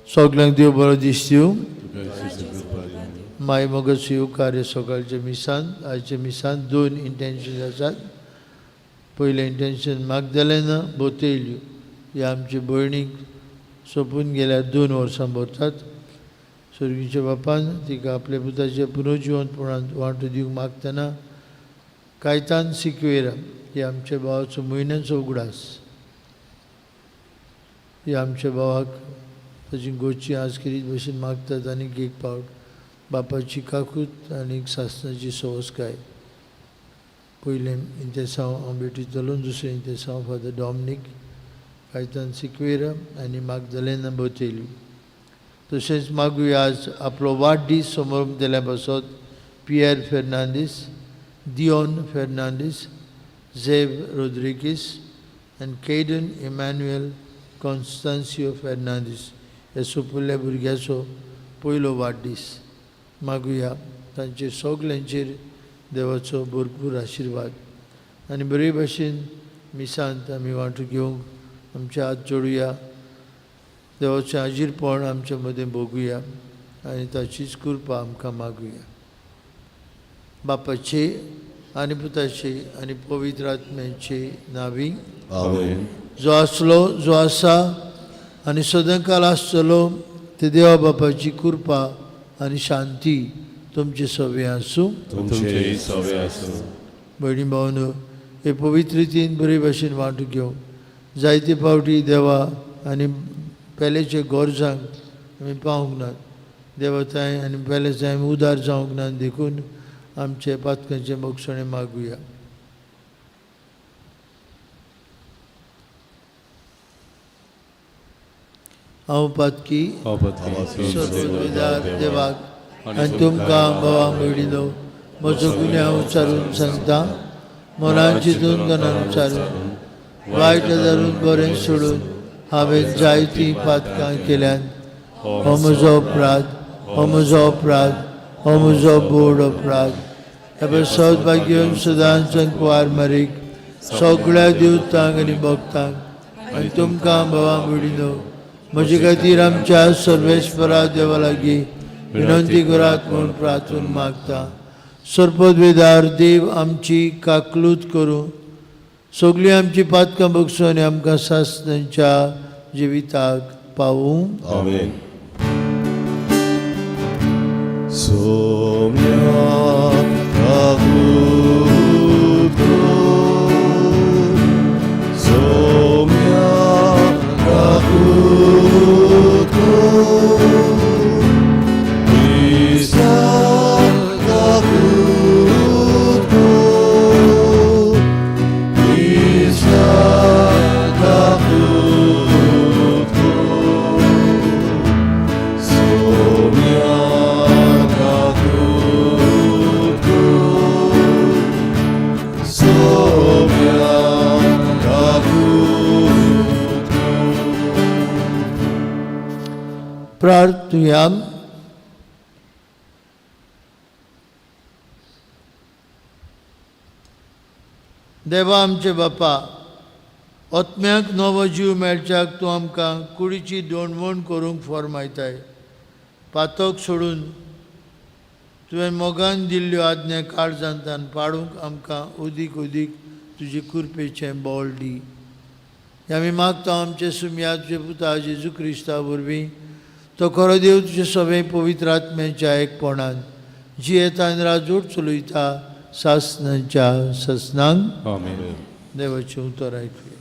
सगल्यांक देव बरो दीस दिवं. माय मोगच येवकार. सकाळच्या मिसान, आयच्या मिसान दोन इंटेन्शन आसात. पयलें इंटेन्शन मागदलेना बोतेल्यो ह्या आमचे भयणीक सोंपून गेल्यार 2 वर्सां भरतात. सर्गीच्या बापान तिका आपल्या पुताचें पुनर्जिवंतपणान वांटो दिवंक मागतना कायतान सिक्वेरा ही आमच्या भावाचो म्हयन्याचो उगडास. ही आमच्या भावाक ताची गोची आज केरीत भशेन मागतात. आनीक एक पावट बापाची काकूत आनी सासणाची सवसकाय. पयलें इंतेसांव हांव भेटयतलो, दुसरें इंतेसांव फादर डॉमनीक कायतान सिक्वेरा आनी मागदलेना बोतेली. तशेंच मागुया आज आपलो वाडदीस समोर दिल्या पासत पियर फेर्नांदीस, दियोन फेर्नांदीस, झेव रोद्रिगीस आनी केडन इमॅन्युएल कॉन्स्तान्सियो फेर्नांदीस ह्या सोपुल्ल्या भुरग्याचो पयलो वाडदीस. मागुया तांचेर सगल्यांचेर देवाचो भरपूर आशिर्वाद आनी बरे भाशेन मिसांत आमी वांटो घेवंक आमचे हात जोडुया. देवाचें आजीरपण आमच्या मदें भोगुया आनी ताचीच कृपा आमकां मागुया. बापाचे आनी पुताचे आनी पवित्र आत्म्याचे नांवी. आमेन. जो आसलो, जो आसा आनी सदांकाल आसतलो ते देवा बापाची कृपा आनी शांती तुमचे सवे आसूं. तुमचेय सवे आसूं. भयणी भावनो, हे पवित्र रितीन बरे भाशेन वांटू घेवंक जायते फावटी देवा आनी पेलेचे गरजांक आमी पावूंक नात. देवा थंय आनी पेलेचे आमी उदार जावंक नात, देखून आमचे पातकांचे मोगसणे मागुया. हांव पातकी सर्वोदर देवाक आनी तुमकां भावा भयणीनो म्हजो गुन्यांव उच्चारून सांगता. मनान चिंतून, गनान उच्चारून, वायट धरून बरें सोडून हांवें जायतीं पातकां केल्यान. हो म्हजो अपराध, हो म्हजो अपराध, हो म्हजो बोड अपराध. हे सौभाग्य सदांच कुवार मारीक, सगळ्या देवतांक आनी भक्तांक आनी तुमकां भावा भयणीनो म्हजे खातीर आमच्या सर्वेस्परा देवा लागीं विनंती करात म्हूण प्रार्थून मागता. सर्पदवेदार देव आमची काकलूत करूं, सगळीं आमची पातकां बगसूं आनी आमकां सासणाच्या जिविताक पावूं. आमेन. सोम्या काकूत कर, सोम्या काकूत कर, क्रिस्ता काकूत कर, क्रिस्ता काकूत कर, सोम्या काकूत कर, सोम्या काकूत कर. प्रार्थुया. देवा आमचे बापा, आत्म्याक नवो जीव मेळच्याक तूं आमकां कुडीची दोणवण करूंक फॉर्मायताय. पातक सोडून तुवें मोगान दिल्ल्यो आज्ञा काळजांतान पाडूंक आमकां उदीक उदीक तुजे कृपेचें बोल दी. हें आमी मागता आमचे सुमया तुजे पुता जेजू क्रिस्ता वरवीं. तो खरो देव तुजे सगळे पवित्र आत्म्याच्या एकपणान जियेता आनी राजवट चलयता सासणाच्या सासणांक. आमेन. देवाचें उतर आयकुया.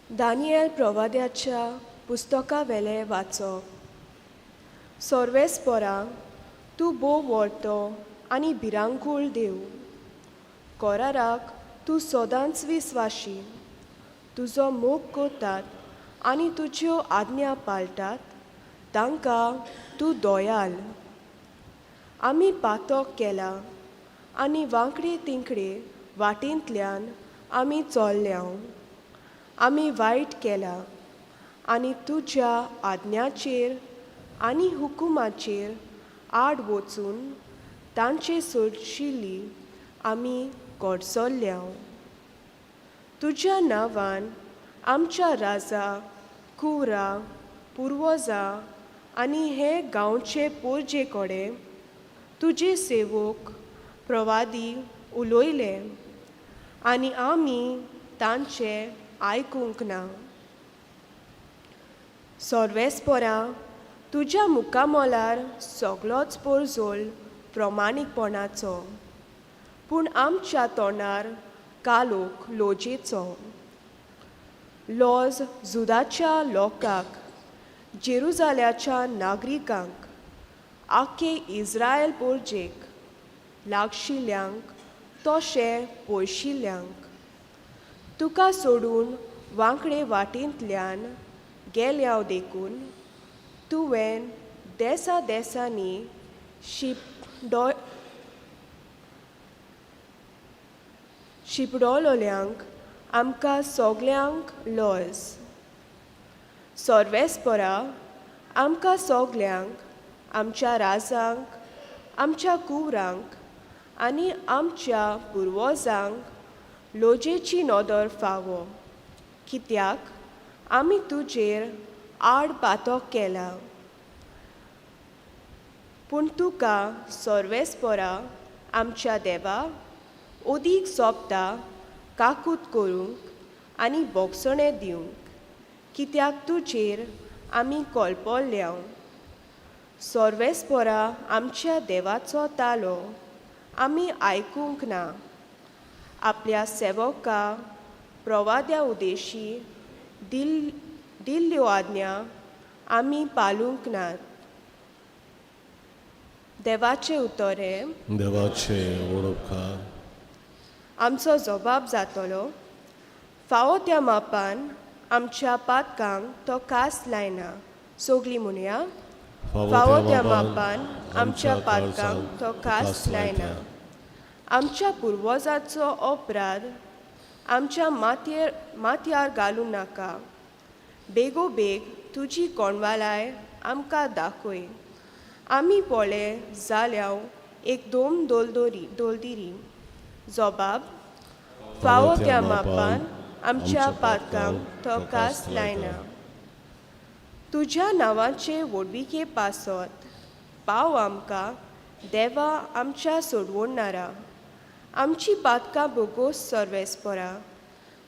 दानियल प्रवाद्याच्या पुस्तका वेलें वाचप. सर्वेस्परा, तूं भोव व्हडतो आनी भिरांकूळ देव. कराराक तूं सदांच विस्वाशी. तुजो मोग करतात आनी तुज्यो आज्ञा पाळटात तांकां तूं दयाल. आमी पातक केला आनी वांकडे तिंकडे वाटेंतल्यान आमी चल्ल्या. आमी वायट केला आनी तुज्या आज्ञाचेर आनी हुकुमाचेर आड वचून तांचे सोडशिल्ली आमी कोडसोल्ल्यांव. तुज्या नांवान आमच्या राजा, कुवरा, पुर्वजां आनी हे गांवचे पोरजे कडेन तुजे सेवक प्रवादी उलयले आनी आमी तांचे आयकूंक ना. सोर्वेसपोरा, तुज्या मुखामोलार सगलोच पोरजोल प्रमाणीकपणाचो, पूण आमच्या तोंडार कालोक लोजेचो. लॉज जुदाच्या लोकांक, जेरुजाल्याच्या नागरिकांक, आख्खे इस्रायल पोरजेक, लागशिल्ल्यांक तशें पयशिल्ल्यांक, तुका सोडून वांकडे वाटेंतल्यान गेल्याव देखून तुवें देसा देसांनी शिपडोलोल्यांक आमकां सगल्यांक लॉज. सोर्वेसपोरा, आमकां सगल्यांक, आमच्या राजांक, आमच्या कुवरांक आनी आमच्या पुर्वजांक लोजेची नदर फावो, कित्याक आमी तुजेर आड पातक केला. पूण तुका सोर्वेसपोरा आमच्या देवा ओदीक सोंपता काकूत करूंक आनी बोगसणें दिवंक, कित्याक तुजेर आमी कोलपोल्ल्यांव. सोर्वेसपोरा आमच्या देवाचो तालो आमी आयकूंक ना. आपल्या सेवका प्रवाद्या उदेशी दिल्ल्यो आज्ञा आमी पालूंक नात. देवाचें उतर हें देवाचे ओडपकार. आमचो जबाब जातलो. फावो त्या मापान आमच्या पातकांक तो कास लायना. सगलीं म्हणया, फावो त्या मापान आमच्या पातकांक तो कास लायना. आमच्या पुर्वजाचो अपराध आमच्या माथ्यार घालूं नाका. बेगोबेग तुजी कोणवालाय आमकां दाखय. आमी पळय जाल्यार एक दोम दोलदिरी. जबाब, फावो त्या मापान आमच्या पातकांक तो कास लायना. तुज्या नांवाचे व्हडविके पासत पाव आमकां देवा आमच्या सोडवणारा. आमची पातकां बोगोस सर्वेसपरा,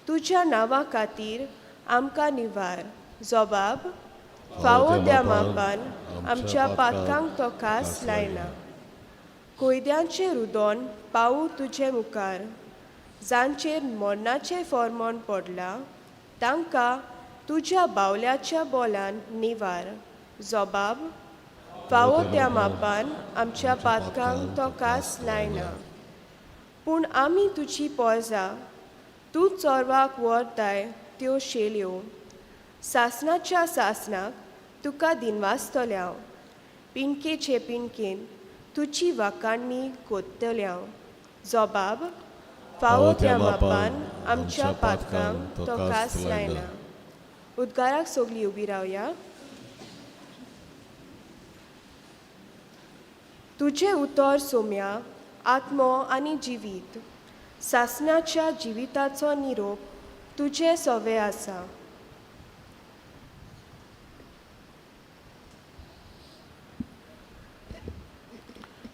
तुज्या नांवा खातीर आमकां निवार. जबाब, फावो त्या मापान आमच्या पातकांक तो कास लायना. कोयद्यांचें रुदोन पावूं तुजे मुखार, जांचेर मरणाचें फॉर्मोन पडलां तांकां तुज्या बावल्याच्या बोलान निवार. जबाब, फावो त्या मापान आमच्या पातकांक तो कास लायना. पूण आमी तुजी पोरजा, तूं चोरवाक व्हरताय त्यो शेल्यो सासणाच्या सासणाक तुका दिनवासतल्या, पिंडकेचे पिंडकेन तुजी वाकाणणी कोत्तल्या. जबाब, फावो त्या मापान आमच्या पातकांक तो कास लायना. उद्गाराक सगलीं उबी रावया. तुजें उतर सोम्या आत्मो आनी जिवीत, सासणाच्या जिविताचो निरोप तुजें सवे आसा.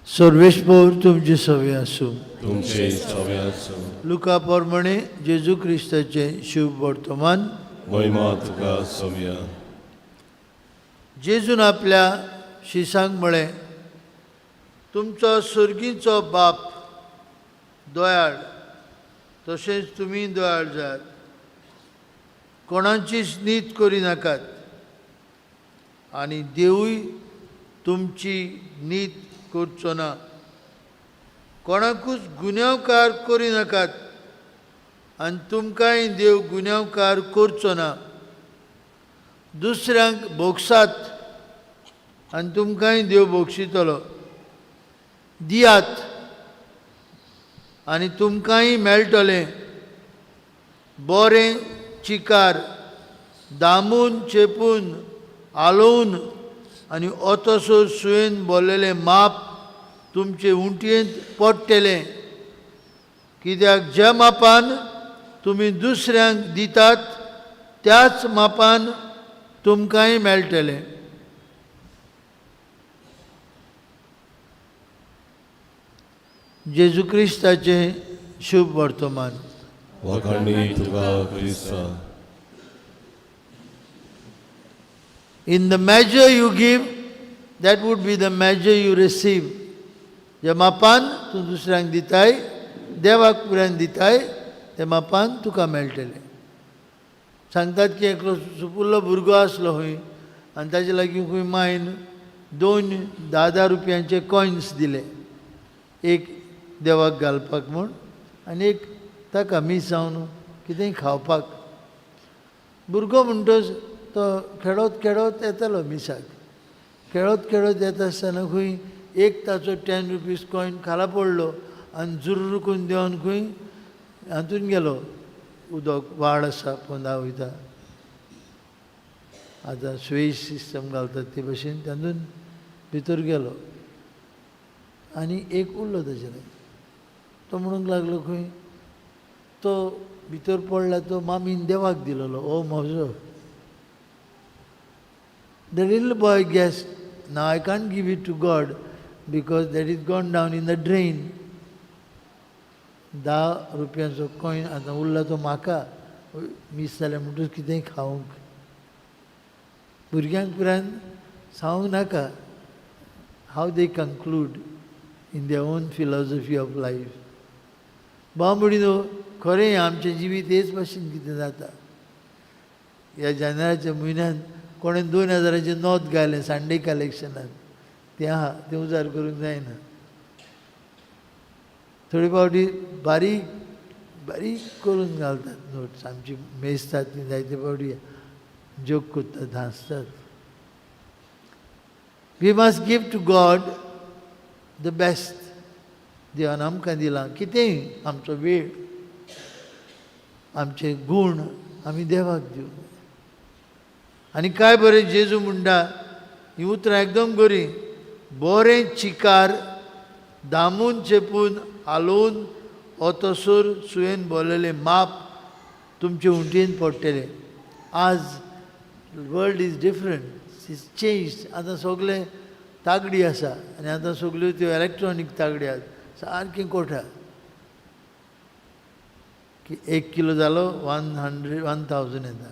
सर्वेस्पोर तुमचे सवे आसूं. तुमचे सवे आसूं. लुका प्रमाणे जेजू क्रिस्ताचें शुभ वर्तमान. महिमा तुका सोम्या. जेजून आपल्या शिसांक म्हळें, तुमचो सर्गीचो बाप दयाळ, तशेंच तुमी दयाळ जायात. कोणाचीच नीत करिनाकात आनी देवूय तुमची नीत करचो ना. कोणाकूच गुन्यांवकार करिनाकात आनी तुमकांय देव गुन्यांवकार करचो ना. दुसऱ्यांक भोगसात आनी तुमकांय देव भोगशितलो. दियात आनी तुमकांय मेळटलें. बरें चिकार दामून चेपून आलोवन आनी ओतसो सुयेन बोल्लेलें माप तुमचे उंटयेंत पडटलें. कित्याक ज्या मापान तुमी दुसऱ्यांक दितात त्याच मापान तुमकांय मेळटलें. जेजू क्रिस्ताचें शुभ वर्तमान. वाखाणणी तुका क्रिस्ता. In the measure you give, that would be the measure you receive. ज्या मापान तूं दुसऱ्यांक दिताय, देवाक पुरान दिताय, त्या मापान तुका मेळटलें. सांगतात की एकलो सुपुल्लो भुरगो आसलो खंय आनी ताजे लागीं खंय मायन दोन 10-10 रुपयांचे कॉयन्स दिले, एक देवाक घालपाक म्हूण आनी एक ताका मीस जावन कितेंय खावपाक. भुरगो म्हणटच तो खेळत खेळत येतालो मिसाक. खेळत खेळत येता आसतना खंय एक ताचो 10 रुपीज कॉयन खाला पडलो आनी जुर्र करून देंवन खंय हातून गेलो. उदक वाड आसा पोंदा वयता, आतां स्वेज सिस्टम घालतात ते भशेन तातूंत भितर गेलो आनी एक उरलो ताजे लागीं. तो म्हणूंक लागलो खंय तो भितर पडला तो मामीन देवाक दिलोलो, ओ म्हजो. The little boy guessed, now I can't give it to God because that is gone down in the drain. 10 रुपयांचो कॉयन आतां उरला तो म्हाका, मीस जालें म्हणटकच कितेंय खावंक. भुरग्यांक पुरान सांगूंक नाका how they conclude in their own philosophy of life. बांबुडीनो खरें आमचें जिवीत हेच भाशेन कितें जाता. ह्या जानेराच्या म्हयन्यांत कोणें 2000 नोंद घालें संडे कलेक्शनान, तें आहा तें उजार करूंक जायना. थोडे फावटी बारीक बारीक करून घालतात नोट्स, आमची मेजतात ती जायते फावटी जोक करतात, हांसतात. We must give to God the best. देवान आमकां दिलां कितेंय, आमचो वेळ, आमचे गूण आमी देवाक दिवं. आनी काय बरें जेजू म्हणटा, हीं उतरां एकदम बरीं. बरें चिकार दामून चेपून हालोवन ओतोसर सुयेन बोललेलें माप तुमचे उंटयेन पडटलें. आज world is different, is change. आतां सगळें तागडी आसा आनी आतां सगल्यो त्यो इलेक्ट्रॉनीक तागडी आसा, सारकें कोठा की 1 किलो जालो 100 1000 येता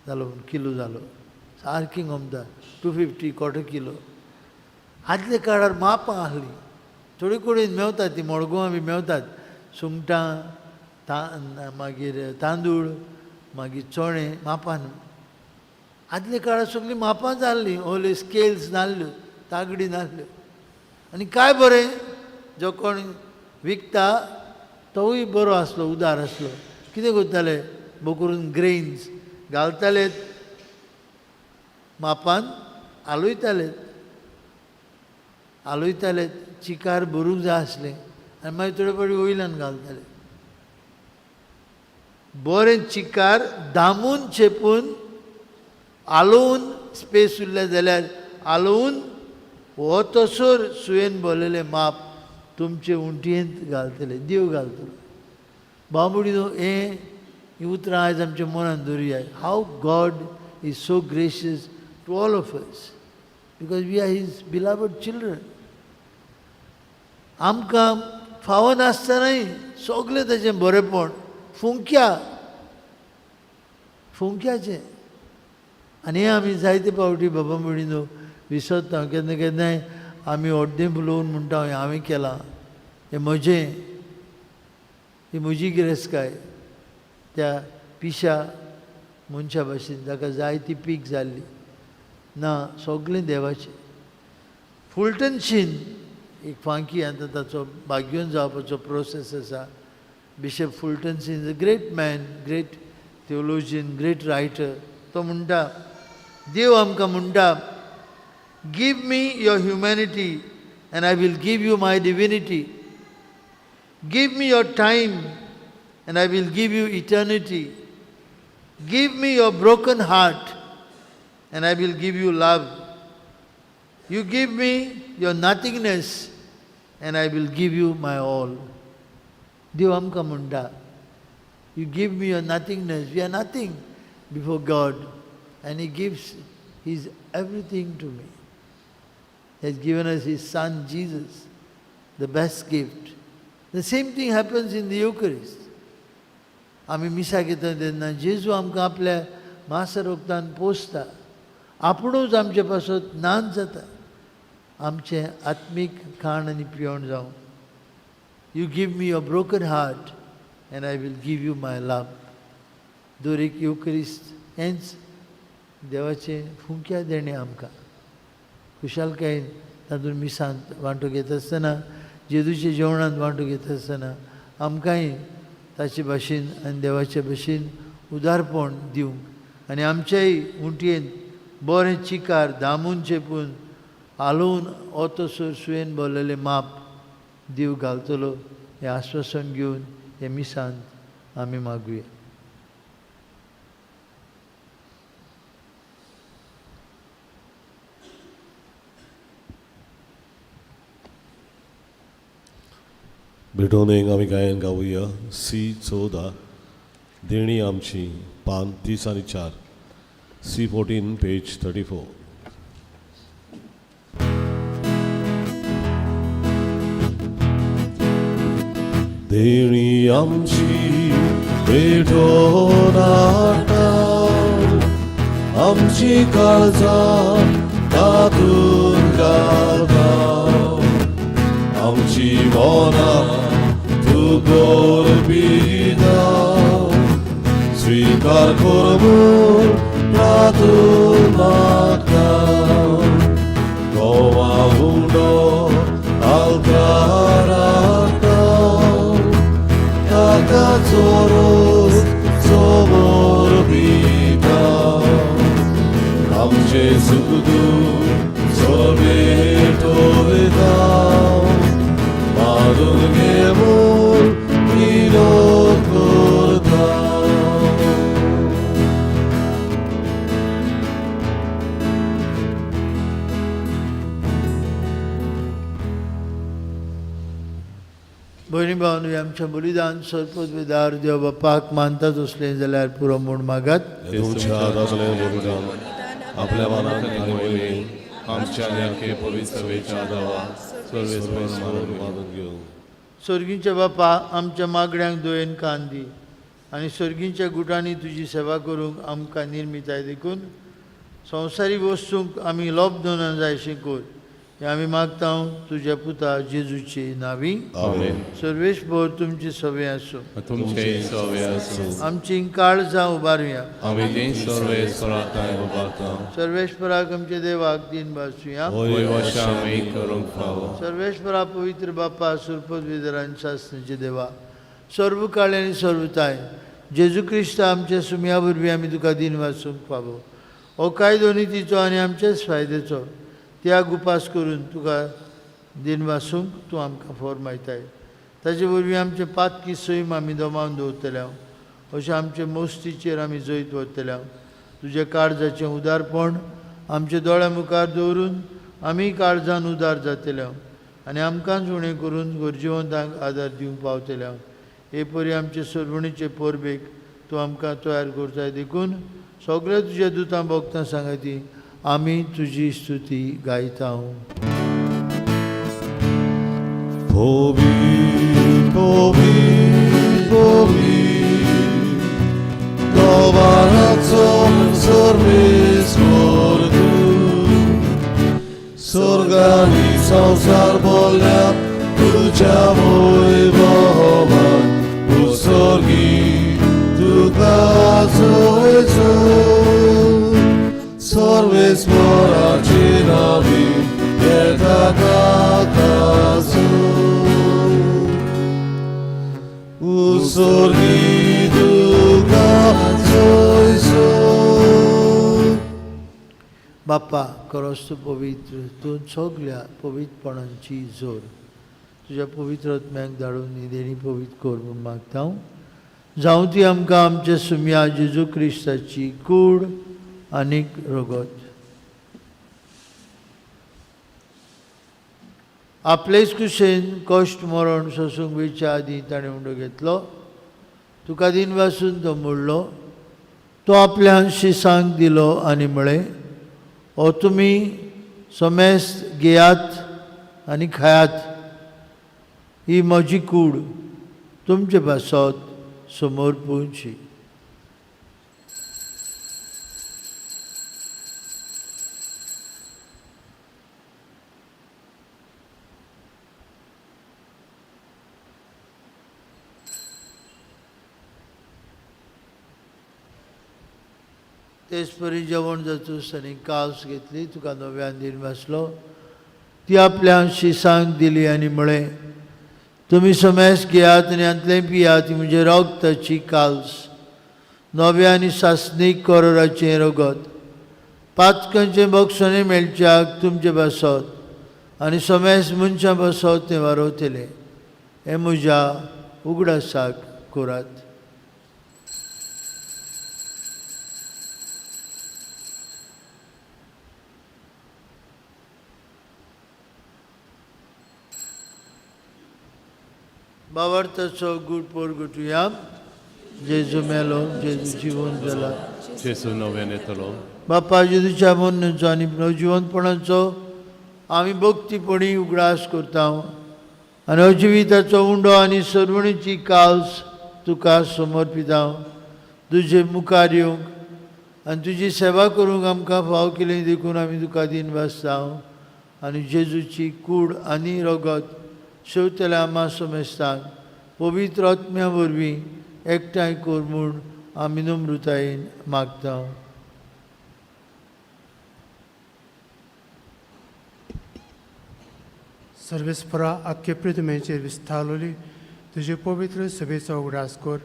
जालो किलो जालो, सारकें गमता 250 क्वॉर्टर किलो. आदल्या काळार मापां आसलीं, थोडी कडेन मेवतात ती मडगांवां बी मेवतात सुंगटां, मागीर तांदूळ, मागीर चणे मापान. आदल्या काळार सगळीं मापां जाल्लीं, ओले स्केल्स नासल्यो, तागडी नासल्यो. आनी काय बरें जो कोण विकता तोवूय बरो आसलो, उदार आसलो. कितें करताले, बोकरून ग्रेन्स घालताले मापान, हालयताले हालयताले, चिकार भरूंक जाय आसलें आनी मागीर थोडे फावटी वयल्यान घालताले. बरें चिकार दामून चेपून हालोवन स्पेस उरलें जाल्यार हालोवन हो तसोर सुयेन भरलेलें माप तुमचे उंटयेंत घालतले, देव घालतलो. बाबुडीनो हें हीं उतरां आयज आमच्या मनान दवरुया. How God is so gracious to all of us because we are his beloved children. आमकां फावो नासतनाय सगळें ताचें बरेंपण फुंक्या फुंक्याचें. आनी हें आमी जायते फावटी बाबा म्हणिनो विसरता. केन्ना केन्नाय आमी अर्दें फुलोवन म्हणटा हें हांवें केलां, हें म्हजें, ही म्हजी गिरेस्तकाय. त्या पिशा मनशा भाशेन ताका जायती पीक जाल्ली ना, सगळें देवाचें. फुलटन शीन एक फांकी आतां ताचो भाग्योन जावपाचो प्रोसेस आसा. Bishop Fulton Sheen is a great man, great theologian, great writer. तो म्हणटा, देव आमकां म्हणटा, give me your humanity and I will give you my divinity. Give me your time and I will give you eternity. Give me your broken heart and I will give you love. You give me your nothingness and I will give you my all. देव आमकां म्हणटा, you give me your nothingness, we are nothing before God, and he gives his everything to me. He has given us his son Jesus, the best gift. The same thing happens in the Eucharist. आमी मिसाक येता तेन्ना जेजू आमकां आपल्या मासा रोगतान पोसता, आपुणूच आमचे पासत नाच जाता, आमचें आत्मीक खाण आनी पिवण जावं. You give me your broken heart and I will give you my love. दर एक युकरिस्त हेंच देवाचें फुंक्या देणें आमकां. खुशालकायेन तातूंत मिसांत वांटो घेता आसतना, जेजूच्या जेवणांत वांटो घेता आसतना आमकांय ताचे भाशेन आनी देवाचे भाशेन उदारपण दिवंक आनी आमच्याय उंटयेन बरें चिकार दामून चेपून हालोवन ओतोसर सुयेन भरलेलें माप देव घालतलो हें आस्वासन घेवन हे मिसांत आमी मागुया. भेटोवणेक आमी गायन गावया सी 14 देणी आमची पान 30 आनी 4 सी 14 पेज 34. देणी आमची भेटोवन हाडटा, आमची काळजां तातूंत घालता, आमची मनां तूं गोरपिता, स्विकार कर म्हूण प्रार्थना मागता. गोवा उंडो आल्तारांता, ताका चोरोस समर्पिता, आमचें सुख दूख समेटोयता, मारून घे म्हूण विनोद करता. भयणी भावनो, आमच्या बलिदान सर्पदार देव बापाक मानतात असलें जाल्यार पुरो म्हूण मागात. तुमच्या हातांतलें बलिदान आपल्या मनाक आनी वयलें आमच्या आनी पवित्र सभेच्या देवा सर्वेस्पर मानून घेवं. सर्गींच्या बापा, आमच्या मागण्यांक दोयेन कान दी आनी सर्गींच्या गुटांनी तुजी सेवा करूंक आमकां निर्मिताय देखून संवसारीक वस्तूंक आमी लोभ दवरना जाय अशें कर. हें आमी मागता तुज्या पुता जेजूचे नांवी. आमेन. सर्वेस्पर तुमची सवे आसूं. तुमचे सवे आसूं. आमची काळजां उबारुया. आमी तीं सर्वेस्पराक उबारता. सर्वेस्पराक आमच्या देवाक दिन भासुया. वय वशा आमी करूंक फावो. सर्वेस्परा पवित्र बापा, सुरपद शासनाचे देवा, सर्व काळ आनी सर्वताय जेजू क्रिस्त आमच्या सुमया वरवीं आमी तुका दिन वासूंक फावो. हो कायदो नितीचो आनी आमच्याच फायद्याचो त्याग उपास करून तुका दिन वासूंक तूं आमकां फॉर्मायताय. ताचे वरवीं आमचे पातकी सैम आमी दमावन दवरतले, अशें आमचे मोस्तीचेर आमी जैत व्हरतले. तुज्या काळजाचें उदारपण आमच्या दोळ्या मुखार दवरून आमी काळजान उदार जातले आनी आमकांच उणें करून गरजेवंतांक आदार दिवंक पावतले. हे परी आमचे सरवणीचे परबेक तूं आमकां तयार करताय देखून सगळ्या तुज्या दुतां भोगतां सांगाती आमी तुजी स्तुती गायता. Povi, povi, povi, Dovaraco सर्वेस्पर तूं, स्वर्गानी संवसार बोल्ल्या तुज्या वैभवान, उत्सर्गी तुका जोयचो, सर्वेस्पराची नावी येता काकासो. उत्सर्गी तुका जोयचो. बाप्पा, खरोच तूं पवित्र, तूं सगल्या पवित्रपणांची जोर. तुज्या पवित्र आत्म्याक धाडून ही देणी पवित्र कर म्हूण मागता हांव. जावं ती आमकां आमच्या सुमया जेजू क्रिस्ताची कूड आनीक रगत. आपलेच कुशेन कश्ट मरण सोसूंक वेच्या आदीं ताणें उंडो घेतलो, तुका दिनवासून तो मोडलो, तो आपल्या शिसांक दिलो आनी म्हळें, हो तुमी समेस्त घेयात आनी खायात, ही म्हजी कूड तुमचे पासत समोर पुवची। तेच परी जेवण जातूच आनी कास घेतली, तुका नव्यान दिन वाचलो, ती आपल्या शिसांक दिली आनी म्हळें, तुमी समेस घेयात आनी हांतलें पियात, ती म्हणजे रगताची काल्स, नव्या आनी सासणीक करोराचें रगत, पातकांचें बक्षणें मेळच्याक तुमचे पासत आनी समेस मनशां पासत तें वारवतलें, हें म्हज्या उगडासाक करात। बावर्थाचो गूट पोरगुटुया, जेजू मेलो, जेजू जिवन जाला, जेजू नव्यान येतलो। बापा जेजूच्या मरणाचो आनी नवजिवनपणाचो आमी भक्तीपणी उगडास करता आनी अजिविताचो उंडो आनी सर्वणीची काल्स तुका समर्पिता। तुजे मुखार येवंक आनी तुजी सेवा करूंक आमकां फाव केली देखून आमी तुका दिनवासता आनी जेजूची कूड आनी रगत शेवतल्या आमा समेस्तान पवित्र आत्म्या वरवीं एकठांय कर म्हूण आमी नम्रतायेन मागता। सर्वेस्परा आख्खे पृथ्वीचेर विस्तारलोली तुजे पवित्र सभेचो उगडास कर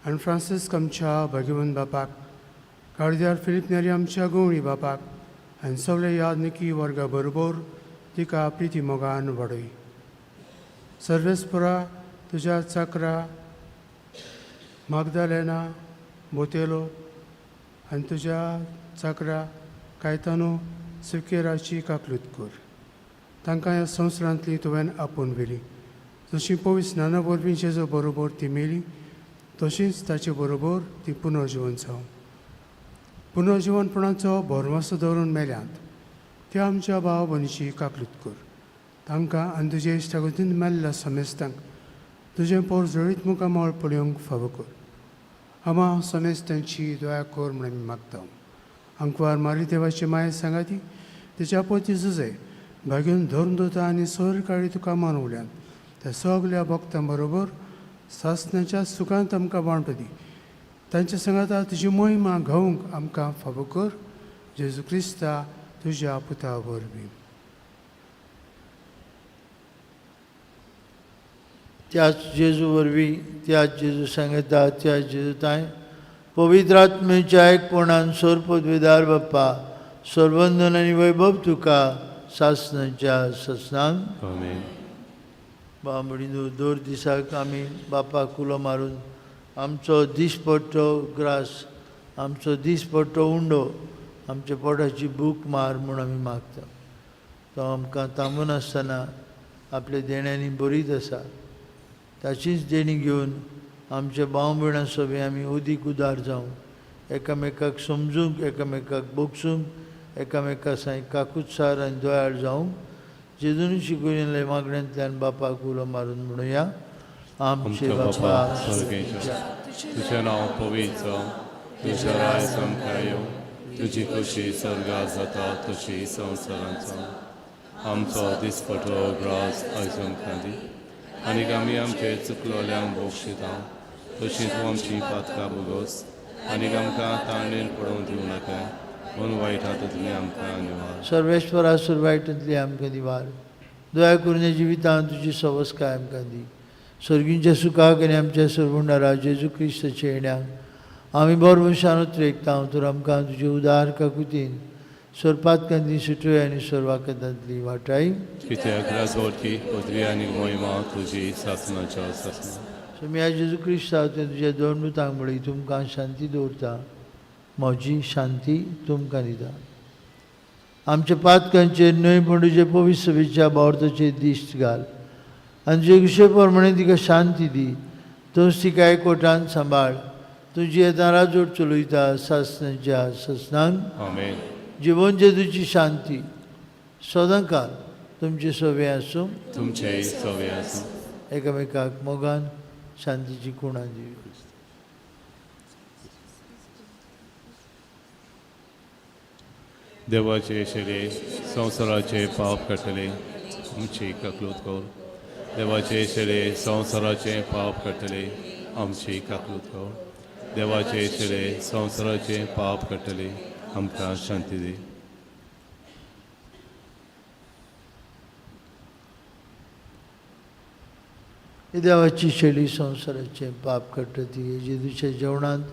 आनी फ्रांसीस्क आमच्या भगवंत बापाक, काळजार फिलीप नेरी आमच्या गवळी बापाक आनी सगळे यादनिकी वर्गा बरोबर तिका प्रिती मोगान वाडय। सर्वेस्परा तुज्या चाकरा मागदालेना बोतेलो आनी तुज्या चाकरा कायतानो सुकेराची काकलूत कर। तांकां ह्या संवसारांतली तुवें आपोवन व्हेली, जशी पवित्र स्नाना वरवीं जेजू बरोबर ती मेली तशीच ताचे बरोबर ती पुनर्जिवन जावं। पुनर्जिवनपणाचो भरवंसो दवरून मेल्यांत त्या आमच्या भाव भयणीची काकलूत कर। तांकां आनी तुजे इश्टागतीन मेल्ल्या समेस्तांक तुजें पोर जळीत मुखामळ पळोवंक फावो कर। आमा समेस्तांची दया कर म्हूण आमी मागता। आंकवार मारी देवाची माया सांगाती तिच्या पती जुजे भाग्यून धरून दवरता आनी सर काळी तुका मानवल्यान त्या सगल्या भक्तां बरोबर सासणाच्या सुखांत आमकां वांटो दी। तांच्या सांगाता तुजी महिमा गावंक आमकां फावो कर। जेजू क्रिस्ता तुज्या पुता वरवीं। त्याच जेजू वरवीं, त्याच जेजू सांगता, त्याच जेजू तांय पवित्र आत्म्याच्या एकपणान सोरपदवेदार बाप्पा सर्वंदन आनी वैभव तुका सासणाच्या सासणान। आमेन। बाबडीनो दर दिसाक आमी बापाक उलो मारून आमचो दिसपट्टो ग्रास, आमचो दिसपट्टो उंडो, आमच्या पोटाची भूक मार म्हूण आमी मागता। तो आमकां थांबून आसतना आपल्या देण्यांनी बरीच आसा, ताचीच देणी घेवन आमच्या भाव भयणां सोबी आमी उदीक उदार जावं, एकामेकाक समजूंक, एकामेकाक बोगसूंक, एकामेका साय काकुत्सार आनी दयाळ जावंक जेजून शिकयल्ले मागण्यांतल्यान बापाक उलो मारून म्हणुया, आमचे बापा स्वर्गेच्या, तुजें नांव पवित्र जावं, तुजें राज आमकां येवं, तुजी खुशी स्वर्गात जाता तशी संवसारांत जावं। आमचो दिसपटो ग्रास आयज आमकां दी आनी आमी आमचे चुकलोल्यांक बक्षिता तशीं तूं आमची पातकां भोगोस आनी आमकां ताणेन पडोवंक दिवं नाका, म्हूण वायट हातांतली आमकां निवार। सर्वेश्वरा सुरवायटांतली आमकां निवार, दया करून जिवितांत तुजी सवस्काय आमकां दी। सर्गींच्या सुखाक आनी आमच्या सर्वुंडारा जेजू क्रिस्ताच्या येण्याक आमी बरवशान उतरेकता, तर आमकां तुजे उदार काकुतीन सोरपातकांतली सुटोय आनी सोरवाकतांतली वाटाय। कित्याक राजवटकी पदवी आनी महिमा तुजी सासणाच्या सासणा। सोम्या जेजू क्रिस्ता तुज्या दोन दुतांक म्हळी, तुमकां शांती दवरता, म्हजी शांती तुमकां दिता। आमच्या पातकांचेर न्हय पूण तुजे पवित्र सभेच्या भावार्थाचेर दिश्ट घाल आनी तुजे विशय प्रमाणे तिका शांती दी. तूंच तिका एकवटान सांबाळ. तुजी येता राजवट चलयता सासनाच्या ससनांक. आमेन. जिवन जेजूची शांती सदांकाल तुमचे सवे आसूं. तुमचे सवे आसूं. एकामेकाक मोगान शांतीची कुणां दिवया. देवाचे शेरे संवसाराचे पाप काडटले आमची काकलूत कर. देवाचे शेरे संवसाराचे पाप काडटले आमची काकलूत कर. देवाचे शेरे संवसाराचे पाप काडटले आमकां शांती दी. ही देवाची शेळी संवसाराचें पाप काडटा ती जेजूच्या जेवणांत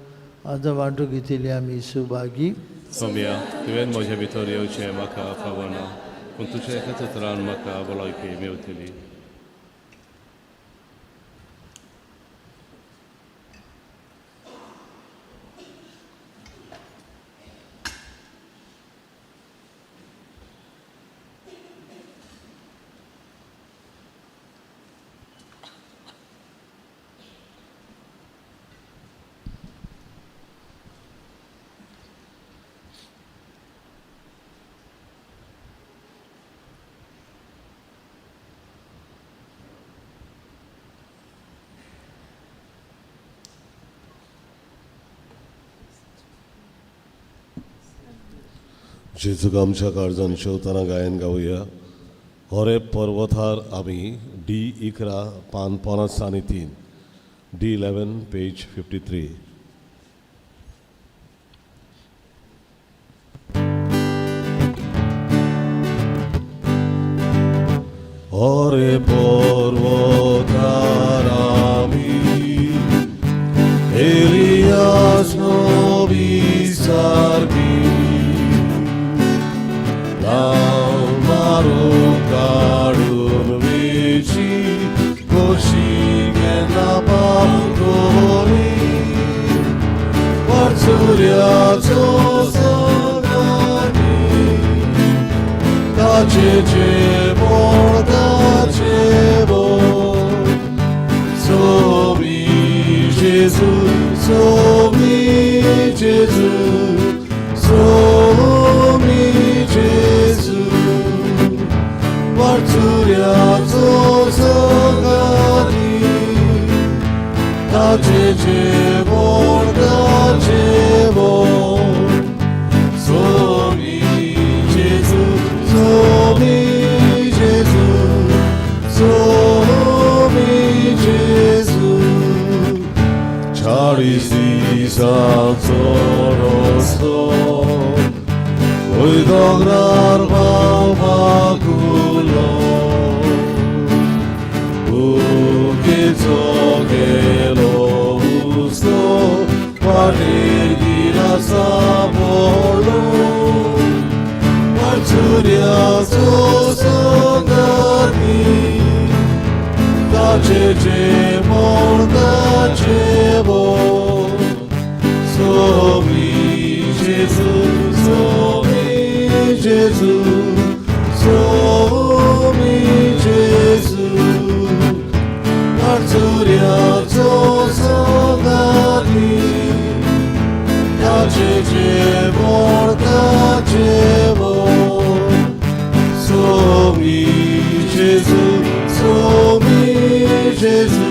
आतां वांटो घेतली आमी सुभागी. सोम्या, तुवें म्हज्या भितर येवचें म्हाका फावना, पूण तुज्या एकाच उतरान म्हाका भलायकी मेवतली. जेजूक आमच्या काळजान शेवतना गायन गावया. होरे पर्वतार आमी डी 11 पान 53, डी 11 पेज 53. होरे पर्वतार आमी एलियास नबी सारकी मारून काडून वेची कोशी केन्ना पावतली वाटसुर्याचो सगानी ताचे जेवण ताचे बोल सोमी जेजू सोमी जेजू सोमी जेजू वाटसुर्याचो सगानी ताचे जेवण ताचे बोल सोमी जेजू सोमी जेजू सोमी जेजू. 40 दिसांचो रस्तो वय दोंगरार पावपाकुलो भुकेचो गेलो उस्तो वाटेर गिरासा पडलो वाटसुर्याचो संगाती ताचे जेवण ताचे बोल सोमी जेजू सोमी जेजू सोमी जेजू वाटसुर्याचो संगाती ताचे जेवण ताचे बोल सोमी जेजू सोमी जेजू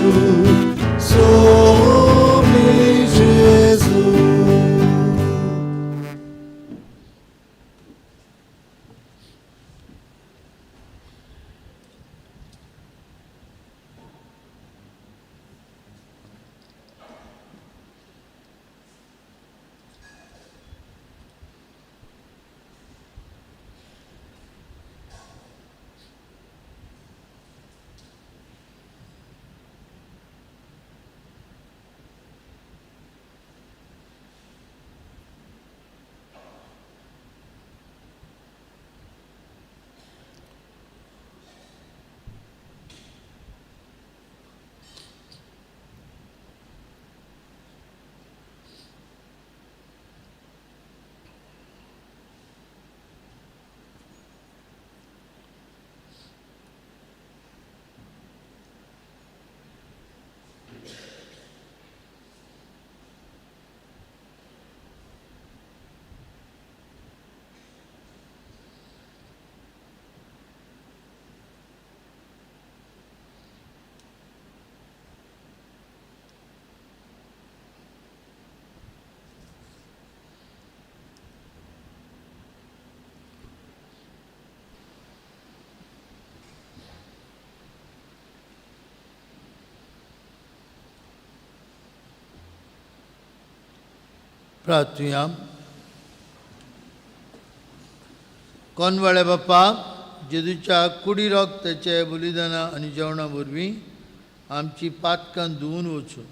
प्रार्थुया. कोनवाळे बाप्पा, जेजूच्या कुडी रक्ताचे बलिदाना आनी जेवणा वरवीं आमची पातकां धुवून वचूं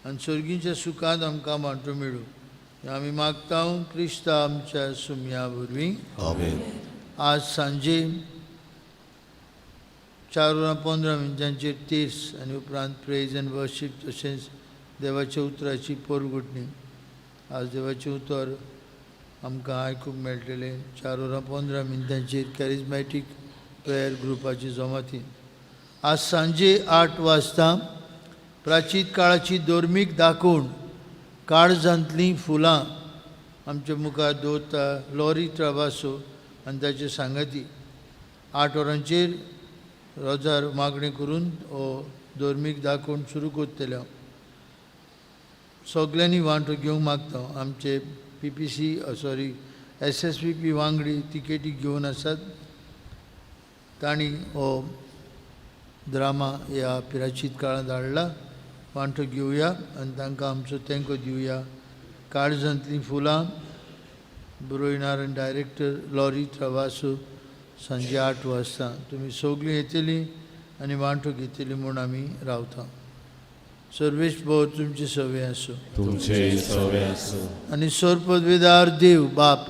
आनी सर्गीच्या सुखांत आमकां वांटो मेळूं, हें आमी मागता क्रिस्ता आमच्या सुमया वरवीं. आमेन. आज सांजे 4 वरां 15 मिनटांचेर तेर्स आनी उपरांत प्रेज एंड वर्शीप तशेंच देवाच्या उतराची परगटणी. आज देवाचें उतर आमकां आयकूंक मेळटलें 4 वरां 15 मिनटांचेर कॅरिजमॅटीक प्रेयर ग्रुपाची जमातीन. आज सांजे 8 वाजता प्राचीन काळाची धर्मीक दाखोवण काळजांतलीं फुलां आमच्या मुखार दवरता लॉरी ट्रावासो आनी ताचे सांगाती. 8 वरांचेर रोजार मागणी करून हो धर्मीक दाखोवण सुरू करतले हांव. सगल्यांनी वांटो घेवंक मागता. आमचे P P C sorry S S P P वांगडी तिकेटी घेवन आसात, तांणी हो ड्रामा ह्या पिराचीत काळांत हाडला. वांटो घेवया आनी तांकां आमचो तेंको दिवया. काळजांतलीं फुलां बरोयणार आनी डायरेक्टर लॉरी travasso, सांजे 8 वाजता. तुमी सगळीं येतलीं आनी वांटो घेतली म्हूण आमी रावता. सर्वेश भोव तुमची सवे आसूं. तुमचे सवे आसूं. आनी सोरपदवेदार देव बाप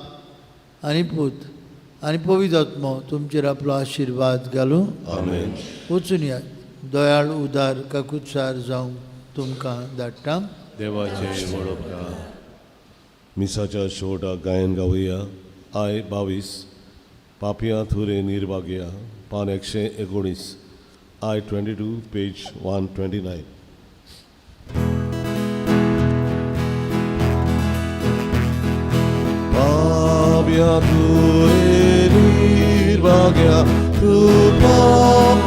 आनी पूत आनी पवित्र आत्मो तुमचेर आपलो आशिर्वाद घालूं. आमेन. वचून यात. दयाळ उदार काकुत्सार जावंक तुमकां धाडटा. देवाचे व्हड उपकार. मिसाच्या शेवटाक गायन गावया I 22 पापया थुरे निर्भाग्या, पान 119, I 22 page 129. पापया तुरे निर्भाग्या, तूं पाप